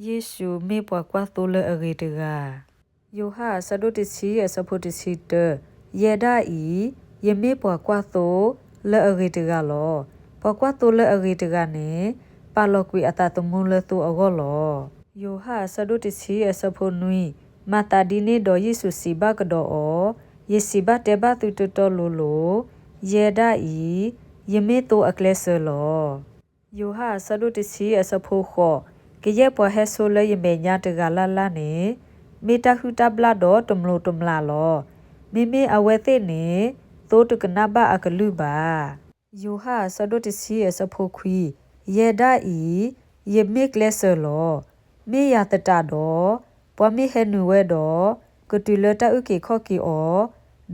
ယ့ၣ်ၡူးမ့ၢ်ပှၤကွၢ်သိလၢအဂ့ၤတဂၤ. ယိၤဟၣ်အဆၢဒိၣ်တဆံအဆၢဖိတဆံတၢ, ယဲဒၣ်အံၤ, ယမ့ၢ်ပှၤကွၢ်သိလၢအဂ့ၤတဂၤလီၤ. ပှၤကွၢ်သိလၢအဂ့ၤတဂၤန့ၣ်, ပာ်လီၤကွံာ်အသးသမူလၢသိအဂီၢ်လီၤ. ယိၤဟၣ်အဆၢဒိၣ်တဆံအဆၢဖိနွံ, မၤသးဒ်န့ၣ်ဒီးယ့ၣ်ၡူးစံးဘၣ်ကဒီးအီၤ, ယစံးဘၣ်တဲဘၣ်သုတီတီလိၤလိၤ, ယဲဒၣ်အံၤ, ယမ့ၢ်သိအကျဲစၢၤလီၤ. ယိၤဟၣ်အဆၢဒိၣ်တဆံအဆၢဖိဃိး, ကယဲၢ်ပှၤဟဲဆိလၢယမဲာ်ညါတဂၤလၢ်လၢ်န့ၣ်, မ့ၢ်တၢ်ဟုၣ်တၢ်ဘျၣ်ဒီးတမျိးတမျာ်လီၤ. မ့မ့ၢ်အဝဲသ့ၣ်န့ၣ်, သိတကနၣ်ဘၣ်အကလုၢ်ဘၣ်. ယိၤဟၣ်အဆၢဒိၣ်တဆံအဆၢဖိခွံ, ယဲဒၣ်အံၤ, ယမ့ၢ်ကျဲစၢၤလီၤ. မ့ၢ်ယၤသတးဒီး, ပှၤမ့ၢ်ဟဲနုာ်ဝဲဒီး, ကတုၤလၢတၢ်အုၣ်က့ၤခီၣ်က့ၤအီၤ,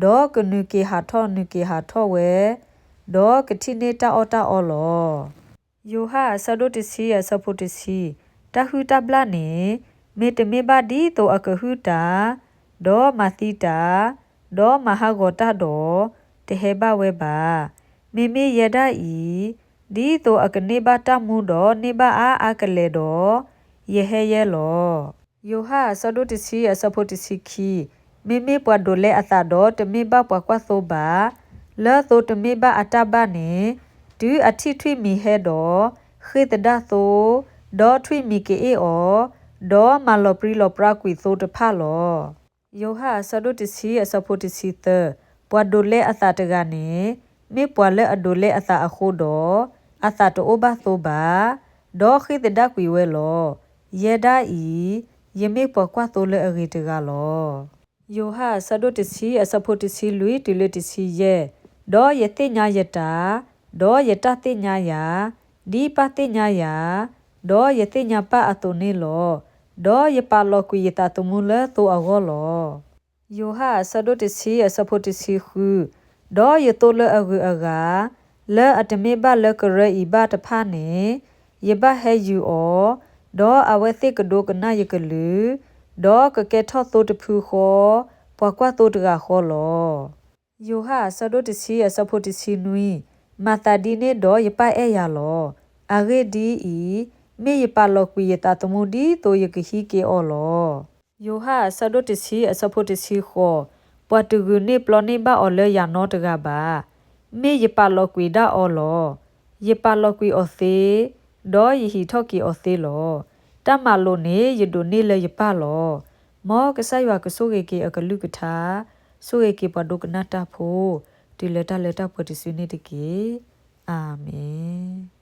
ဒီးကနုာ်က့ၤဟးထီၣ်နုာ်က့ၤဟးထီၣ်ဝဲ, ဒီးကထံၣ်န့ၢ်တၢ်အီၣ်တၢ်အီလီၤ. ယိၤဟၣ်အဆၢဒိၣ်တဆံအဆၢဖိတဆံ, တၢ်ဟုၣ်တၢ်ဘျၣ်န့ၣ်, မ့တမ့ၢ်ဘၣ်ဒ်သိးအကဟုၣ်တၢ်, ဒီးမၤသံတၢ်, ဒီးမၤဟးဂီၤတၢ်ဒီး, တဟဲဘၣ်ဝဲဘၣ်. မ့မ့ၢ်ယဲဒၣ်အံၤ, ဒ်သိးအကန့ၢ်ဘၣ်တၢ်မူဒီးန့ၢ်ဘၣ်အါအါကလဲာ်ဒီး, ယဟဲယဲလီၤ. ယိၤဟၣ်အဆၢဒိၣ်တဆံအဆၢဖိတဆံခံ, မ့မ့ၢ်ပှၤဒိးလဲအသးဒီးတမ့ၢ်ဘၣ်ပှၤကွၢ်သိဘၣ်, လၢသိတမ့ၢ်ဘၣ်အတၢ်ဘၣ်န့ၣ်, တုၤအထံၣ်ထွံၣ်မံၤဟဲဒီး, ဃ့ၢ်သဒၣ်သိ, ဒီးထွံၣ်မံၤကအ့ၣ်အီၤ, ဒီးမၤလီၤပြံလီၤပြါကွံာ်သိတဖၣ်လီၤ. ယိၤဟၣ်အဆၢဒိၣ်တဆံအဆၢဖိတဆံသၢ, ပှၤဒိးလဲအသးတဂၤန့ၣ်, မ့ၢ်ပှၤလၢအဒိးလဲအသးအဃိဒီး, အသးတအိၣ်ဘၣ်သိဘၣ်, ဒီးဃ့ၢ်သဒၣ်ကွံာ်ဝဲလီၤ. ယဲဒၣ်အံၤ, ယမ့ၢ်ပှၤကွၢ်သိလၢအဂ့ၤတဂၤလီၤ. ယိၤဟၣ်အဆၢဒိၣ်တဆံအဆၢဖိတဆံလွံၢ်တုၤလၢတဆံယဲၢ်, ဒီးယသ့ၣ်ညါယတၢ်, ဒီးယတၢ်သ့ၣ်ညါယၤ, ဒ်ပၢ်သ့ၣ်ညါယၤ, ဒီးယသ့ၣ်ညါပၢ်အသိးန့ၣ်လီၤ. ဒီးယပာ်လီၤကွံာ်ယသးသမူလၢသိအဂီၢ်လီၤ. ယိၤဟၣ်အဆၢဒိၣ်တဆံအဆၢဖိတဆံဃု, ဒီးယသိလၢအဂုၤအဂၤ, လၢအတမ့ၢ်ဘၣ်လၢကရၢအံၤဘၣ်တဖၣ်န့ၣ်, ယဘၣ်ဟဲယုာ်အီၤ, ဒီးအဝဲသ့ၣ်ကဒိကနၣ်ယကလုၢ်, ဒီးကကဲထီၣ်သိတဖုဃီ, ပှၤကွၢ်သိတဂၤဃီလီၤ. ယိၤဟၣ်အဆၢဒိၣ်တဆံအဆၢဖိတဆံနွံ, မၤသးဒ်န့ၣ်ဒီးယပၢ်အဲၣ်ယၤလီၤ. အဂ့ၢ်ဒ်အံၤ, မ့ၢ်ယပာ်လီၤကွံာ်ယသးသမူဒ်သိးယကဟံးက့ၤအီၤလီၤ. ယိၤဟၣ်အဆၢဒိၣ်တဆံအဆၢဖိတဆံဃိး, ပှၤတဂုာ်န့ၢ်ပျီန့ၢ်ဘၣ်အီၤလၢယၤနီတဂၤဘၣ်. မ့ၢ်ယပာ်လီၤကွံာ်ဒၣ်အီၤလီၤ. ယပာ်လီၤကွံာ်အီၤသ့, ဒီးယဟံးထီၣ်က့ၤအီၤသ့လီၤ. တၢ်မၤလိာ်န့ၣ်ယဒိးန့ၢ်လၢယပၢ်လီၤ. မ်ကစၢ်ယွၤကဆိၣ်ဂ့ၤက့ၤအကလုၢ်ကထါ, ဆိၣ်ဂ့ၤက့ၤပှၤဒိကနၣ်တၢ်ဖိ, တုၤလၢတၢ်လၢတၢ်ပှဲၤတစုန့ၣ်တက့ၢ်. အၤမ့ၣ်.